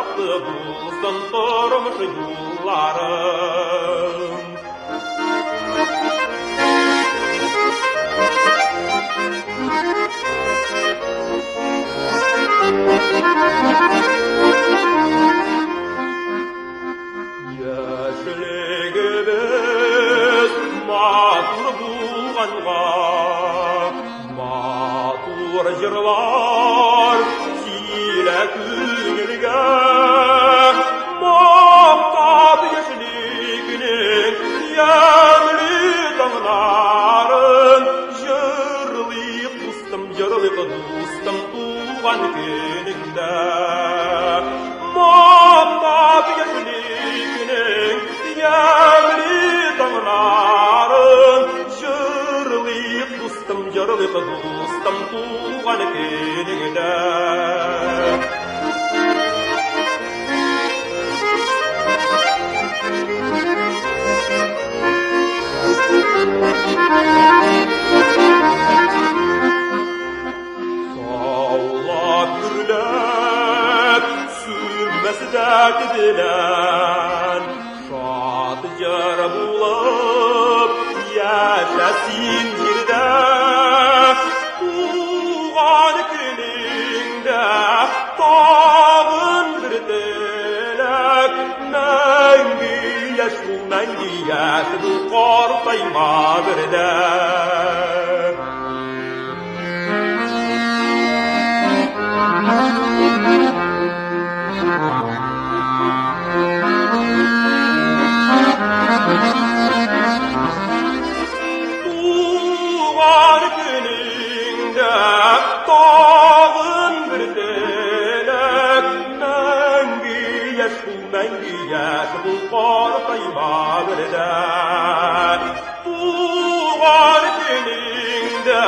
якты булсын тормыш юлларың. Яшьлегебез матур булганга, матур җырлар килә күңелгә. Мактап яшьлекнең ямьле таңнарын, җырлыйк, дустым, җырлыйк, дустым, туган көнеңдә. Мактап яшьлекнең ямьле таңнарын, җырлыйк, дустым, җырлыйк, дустым, туган көнеңдә. Шаулап гөрләп, сүнмәс дәрт белән, шат җыр булып яшә син җирдә. Туган көнеңдә тагын бер теләк, мәңге яшь бул, мәңге яшь бул, картайма бер дә. Туган көнеңдә тагын бер теләк, мәңге яшь бул, мәңге яшь бул, картайма бер дә. Туган көнеңдә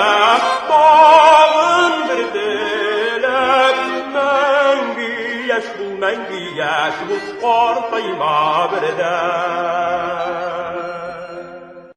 тагын бер теләк, мәңге яшь бул, мәңге яшь бул, картайма бер дә.